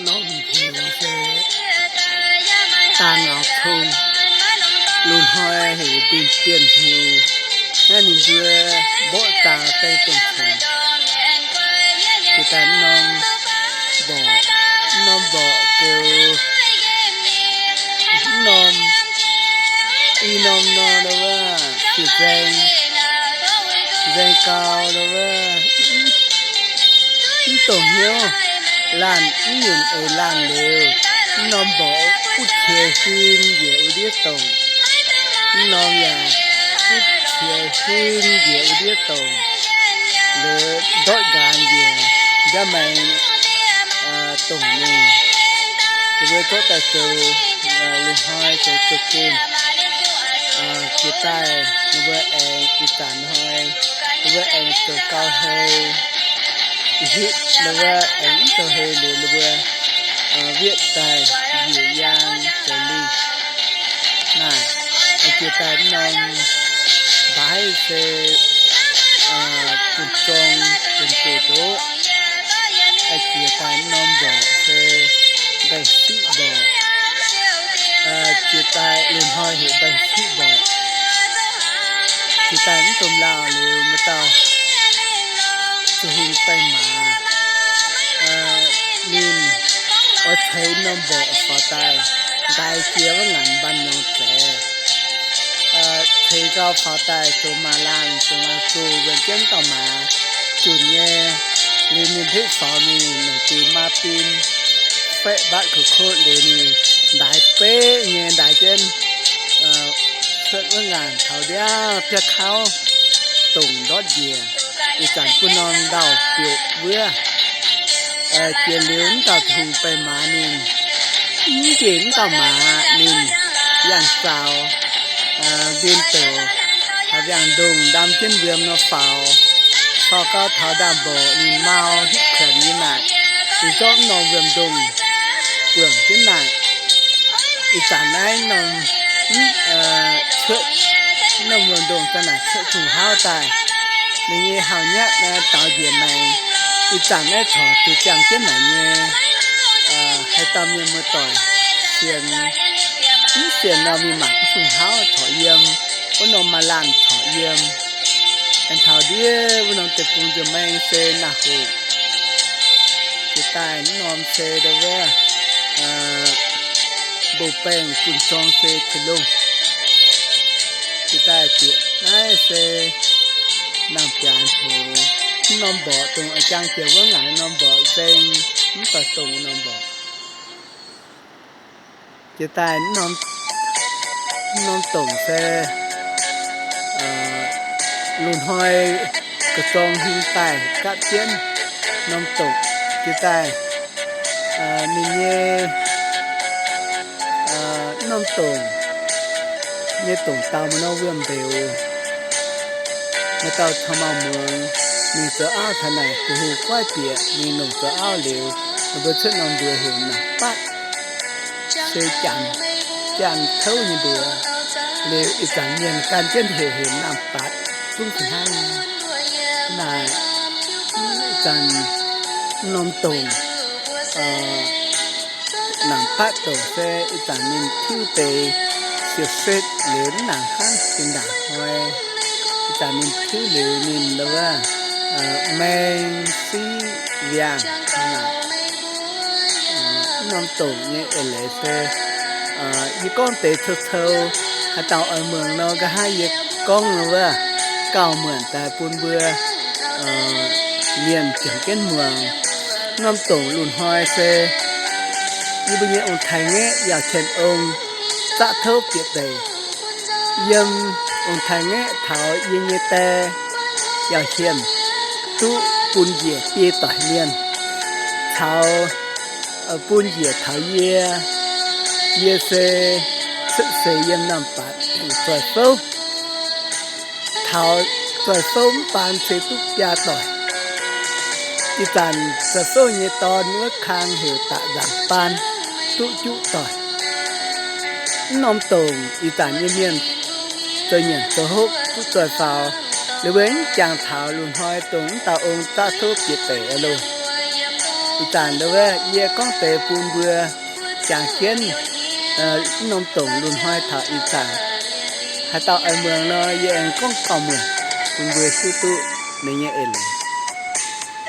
Norm hnyouv se daan ngaux cong, lungh hnoi heuc dingh bienh hnyouv. Naaiv ninh mbuo mborqv zaangc daaih dongh congx. Jiex daaih norm mborqc, norm mborqc geux, norm, i norm nor wuov, siec nzaeng, nzaeng gau wuov, mv dongh hnyouv, laanh mv nyunc eix laanh liuz, mv norm mborqc butv qiex huin njiec wuov ndiev dongh. Mv norm yaac butv qiex huin njiec wuov ndiev dongh. Liuz ndortv nqaanx njiec, mbiaav maengx dongh mingh. Ninh mbuo zorqv daaih zoux, lungh hnoi zoux zoux gengh. Jiex daaih ninh mbuo aengx ih zanc hnoi, ninh mbuo aengx zoux gau hei. Ih hitv ninh mbuo aengx mv zoux hei liuz ninh mbuo wieqv daaih njiec yaang zoux lingh. Naaic, jiex daaih mv norm mbaaiv se bun zorng bun doz ndoqv. Jiex daaih mv norm mborqc se mbaengx-siqv mborqc. Jiex daaih lungh hnoi heuc mbaengx-siqv mborqc. Jiex daaih mv domh lauh liuz maaih dauh zuqc hungh baengh maaz, ninh oix ceix norm mborqc faaux daaih, ndaix jiex wuov ngaanc mbaan norm zaeqc. Ceix gau faaux daaih zoux maaz laanh, zoux maaz-zoh, nzuonx jienv mv dauh maaz junc nyei. Liuz ninh hetv faaux mingh longc diuh maa bin faeqv mbatv kuv kotv liuz ninh ndaix beqv nyei ndaix jienv cuotv wuov ngaanc taux ndiangx-biauv kauv dongc ndortv njiec. Ih zanc bun norm ndau-biouc wuov. Jiex liuz mv dauh zuqc hungh baengh maaz ninh mv njiec mv dauh maaz ninh yangh zaaux, nqen douc, haaix ndiangx-ndongh ndam jienv wuom nor faaux. Faaux gau taux ndaamv-mborqc ninh mau hitv kuonx nyei naaic, ninh zorqv mv norm wuom-ndongh buonc jienv naaic. Ih zanc naaiv norm, cuotv, norm wuom-ndongh daaih naaic cuotv kungx hauv daaih. Ninh nyei hauh nyatv daux njiec maengx. Ih zanc naaiv corc ziouc ziangh jienv naaic nyei, haaix dauh mienh muoz-doic sienx, mv sienx nor mingh mangc mv kungx hauv corc yiem, wuov norm maaih laanh corc yiem. Aengx taux ndiev wuov norm deic-bung nza'maeng se naaic hoc. Jiex daaih mv norm se ndo wuov, mbou baengh bun zorng se Tin-Hungh. Jiex daaih bieqc naaiv se naamh biaac hnyouv, mv norm mborqc dongh a'jang jiex wuov ngaanc norm mborqc nzeng, mv baac dongh norm mborqc. Jiex daaih mv norm dongc se lungh hnoi ga'zorng hingh daaih gapv jienv norm dongc. Jiex daaih ninh nyei mv norm dongc nyei dongc dau maaih norm wuom-mbeux. Maaih dauh caux maauh muangx, ninh zoux auv taux naaic ga'hungh goiv bieqc, ninh longc zoux auv liuz, ninh mbuo cuotv norm mbuox heuc naamh batv, se janx, janx touv nyei mbuox. Liuz ih zanc mienh gan jienv heuc heuc naamh batv zungv fih hnangv. Naaic, ih zanc norm dongc, naamh batv dongc se ih zanc ninh tiuv deix siou setv liuz mv nangc hnangv zinh ndaangc hnoi. Ih zanc ninh tiuv liuz ninh wuov, maeng siqv viangh. Mv norm dongc nyei eix leiz se, yie gorngv deix cou-cou, haaix dauh oix muangx nor nqa'haav yie gorngv nor wuov, gauh muonc daaih bun mbuo mienh juangc jienv muangx. Mv norm dongc lungh hnoi se yie mbuo nyei ong-taaix-ngaeqv Yaauc Cien Ong zaqv touv bieqc deic. Yiem ong-taaix-ngaeqv taux yie nyei die Yaauc Hienh duqv bun njiec biei doic mienh, caux bun njiec taux yie. Yie se cuotv seix yiem naamh batc heuc Zoih Fouv. Taux Zoih Fouv mv baan se duqv biaa doic. Ih zanc Zoih Fouv nyei dorn wuov kang heuc Da'nzaangc Baan, duqv juqv doic. Mv norm dongc ih zanc nyei mienh zoux nyanc zoux hopv duqv zoih faaux, liuz mbuo mv jangx taux lungh hnoi dongh mv dauh ong zaqv touv bieqc deic loh. Ih zanc ndau wuov yie gorngv deix bun mbuo jangx jienv mv norm dongc lungh hnoi taux ih zanc haaix dauh oix muangx nor, yie aengx gorngv gauh muonc bun mbuo hiuv duqv ninh nyei eix leiz.